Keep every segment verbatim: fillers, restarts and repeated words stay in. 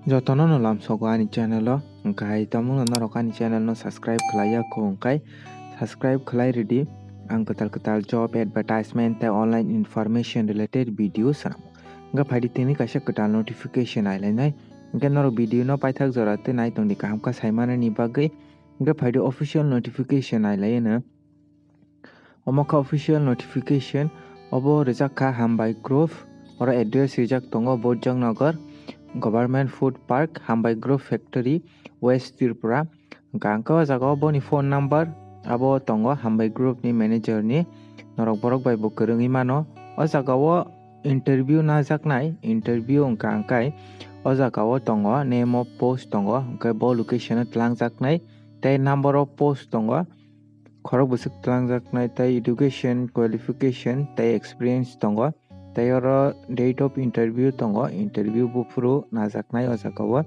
Jotono no lamsogo ani channel o, hwnkhe hai tamo no norok ani channel no subscribe khlai ya kho hwnkhe subscribe khlai ridi. Ang kwtal kwtal job advertisement tei online information related video swnam. Hwnkhe phaidi tini kaisa kwtal notification nailainai. Hwnkhe norok video no paithak jora tei nai tongdi kaham kha saimanani bagwi. Hwnkhe phaidi official notification nailaiano. Omo kha official notification, obo rijak kha Hambai Group, oro address rijak tongo Bojjang Nagar, Government Food Park, Hambai Group Factory, West Tripura. Hwnkha hwnkhe o jaga o boni phone number abo tongo Hambai Group ni manager ni, norok borok bai bo kwrwngwi mano. O jaga o interview najaknai, interview hwnkha hwnkhe o jaga o tongo, name of post tongo, hwnkhe bo location o twlangjaknai, tei number of post tongo. Khorok bwswk twlangjaknai tei education, qualification tei experience tongo. Tei oro date of interview tongo, interview buphuru najaknai o jaga o.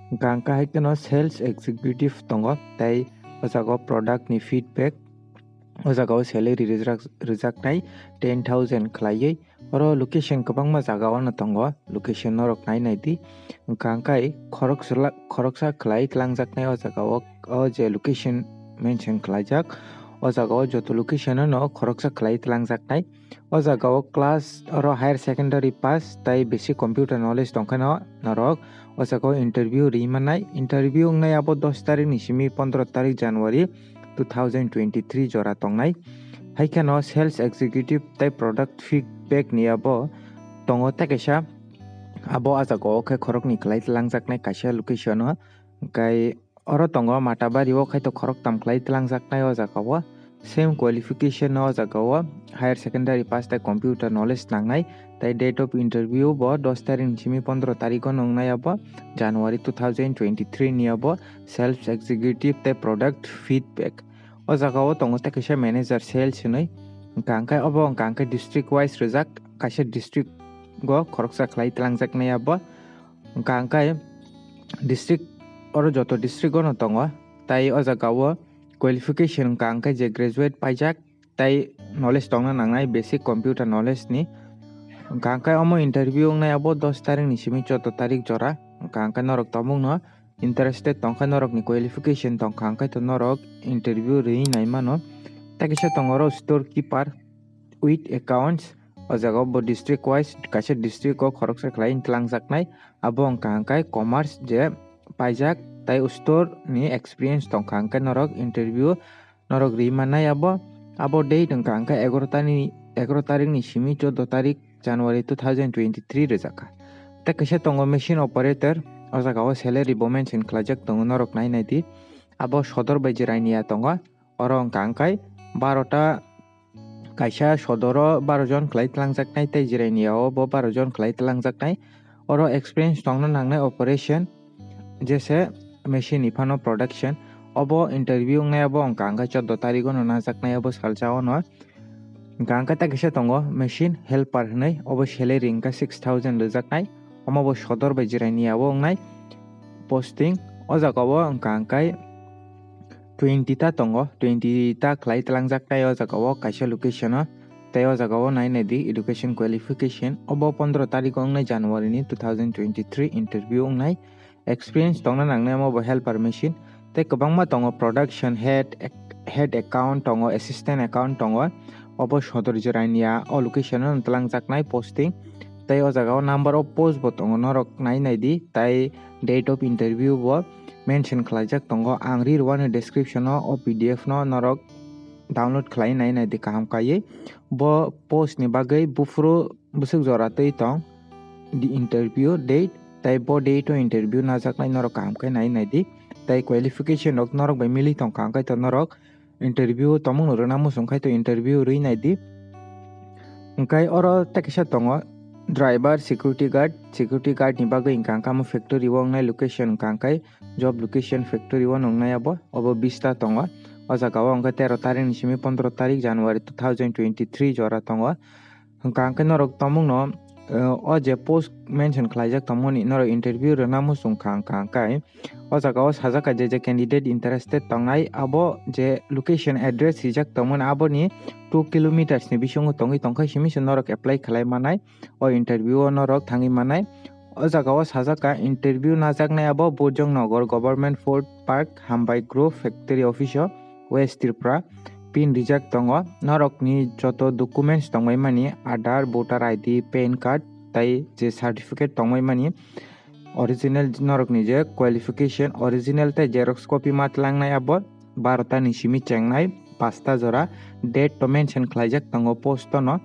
Hwnkha hwnkhe hai kheno sales executive tongo, tei o jaga o product ni feedback, o jaga o salary rijak-, rijaknai ten thousand khlaiwi. Oro location kwbangma jaga o no tongo, location norok nai nai di. Hwnkha hwnkhe khoroksa la-, khoroksa khlai twlangjaknai o jaga o, o je location mention khlaijak, o jaga o joto location o no khoroksa khlai twlangjaknai. O jaga o class oro higher secondary pass tei basic computer knowledge tongkhe no norok o jaga o interview ri mannai. Interview wngnai abo dos tarik ni simi pondro tarik January two thousand twenty-three jora tongnai. Hai kheno sales executive tei product feedback ni abo tongo tei kaisa abo o jaga o khe khoroknwi khlai twlangjaknai kaisa location o. Hwnkhe oro tongo Matabari o khai to khoroktham khlai twlangjaknai o jaga o. Same qualification o jaga o higher secondary pass tei computer knowledge nangnai. Tei date of interview bo dos tarik ni simi pondro tarik o nwngnai abo January two thousand twenty-three ni abo sales executive tei product feedback. O jaga o tongo tei kaisa manager sales hinwi. Hwnkha hwnkhe obo hwnkha hwnkhe district wise rijak, kaisa district o khoroksa khlai twlangjaknai abo. Hwnkha hwnkhe district oro joto district o no tongo. Tai o jaga o qualification hwnkha hwnkhe je graduate paijak, tai knowledge tongna nangnai basic computer knowledge ni. Hwnkha hwnkhe omo interview wngnai abo dos tarik ni simi choudo tarik jora. Hwnkha hwnkhe norok tongmung no interested tongkha, norok ni qualification tongkha hwnkhe to norok interview rwi nai mano. Tai kisa tongo oro store keeper with accounts, o jaga o bo district wise kaisa district o khoroksa khlai twlangjaknai. Abo hwnkha hwnkhe commerce je paijak tai store ni experience tongkha hwnkhe norok interview norok ri mannai abo. Abo date wngkha hwnkhe egaroh tani, egaroh tarik ni simi choudo tarik January two thousand twenty-three rwjakha. Tei kaisa tongo machine operator, o jaga o salary bo mention khlaijak tongo, norok nai nai di. Abo sodor bai Jirania tongo, oro wngkha hwnkhe barota, kaisa sodoro baro jon khlai twlangjaknai tei Jirania o bo baro jon khlai twlangjaknai. Oro experience tongna nangnai operation, jese machine ni phano production. Obo interview wngnai abo wngkha hwnkhe choudo tarik o no najaknai abo salsa o no. Hwnkha hwnkhe tei kaisa tongo machine helper hinwi, obo salary wngkha six thousand rwjaknai. Omo bo sodor bai Jirania o wngnai posting. O jaga o wngkha hwnkhe twenty ta tongo, twenty ta khlai twlangjaknai o jaga o kaisa location o. Tei o jaga o nai nai di education qualification. Obo pondro tarik o wngnai January ni two thousand twenty-three interview wngnai. Experience tongna nangnai omo bo helper machine. Tei kwbangma tongo production head, ac-, head account tongo, assistant account tongo. Obo sodor Jirania o location o twlangjaknai posting. Tei o jaga o number of post bo tongo, norok nai nai di. Tei date of interview bo mention khlaijak tongo. Ang ri rwani description o o P D F no norok download khlai nai nai di kaham kaiwi. Bo post ni bagwi buphuru bwswk jora twi tong di interview date, tei bo date o interview najaknai norok kaham khe nai nai di. Tei qualification rok norok bai mili tongkha hwnkhe to norok interview tongmung no rwna muchung khai to interview rwi nai di. Hwnkhe oro tei kaisa tongo driver, security guard, security guard ni bagwi hwnkha hwnkhe omo factory o wngnai location hwnkha hwnkhe job location factory o wngnai abo, obo bish ta tongo. O jaga o hwnkhe tero tarik ni simi pondro tarik January two thousand twenty-three jora tongo. Hwnkha hwnkhe norok tongmung no, eh, o je post mention khlaijak tongmani norok interview rwna muchung kha hwnkha hwnkhe o jaga o sajak kha je je candidate interested tongnai abo je location address rijak tongmani aboni two kilometers ni bisingo tongwi tongkha simi se norok apply khlai manai, o interview o norok thangwi manai. O jaga o sajak kha interview najaknai abo Bojongnagar Government Food Park Hambai Group Factory Office o West Tripura. Pin rijak tongo. Norokni joto documents tongbai mani, Aadhaar, voter I D, pan card, tai je certificate tongbai mani, original norokni je qualification, original tai xerox copy ma tlangnai abo barota ni simi chengnai pasta jora, date to mention khlaijak tongo post no.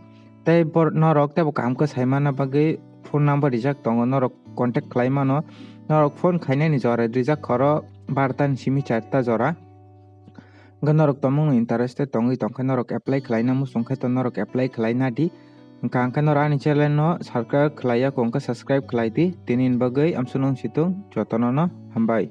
Tai bor-, norok teibo kaham khe saimana bagwi phone number rijak tongo, norok contact khlai mano. Norok phone khainani jora rijak khoro barota ni simi charta jora. Hwnkhe norok tongmung interested tongwi tongkhe norok apply khlaina muchung khe to norok apply khlaina di. Hwnkha hwnkhe norok ani channel no subscribe khlaiya kho hwnkhe subscribe khlai di. Tini ni bagwi amsonong situng jotono no hambai.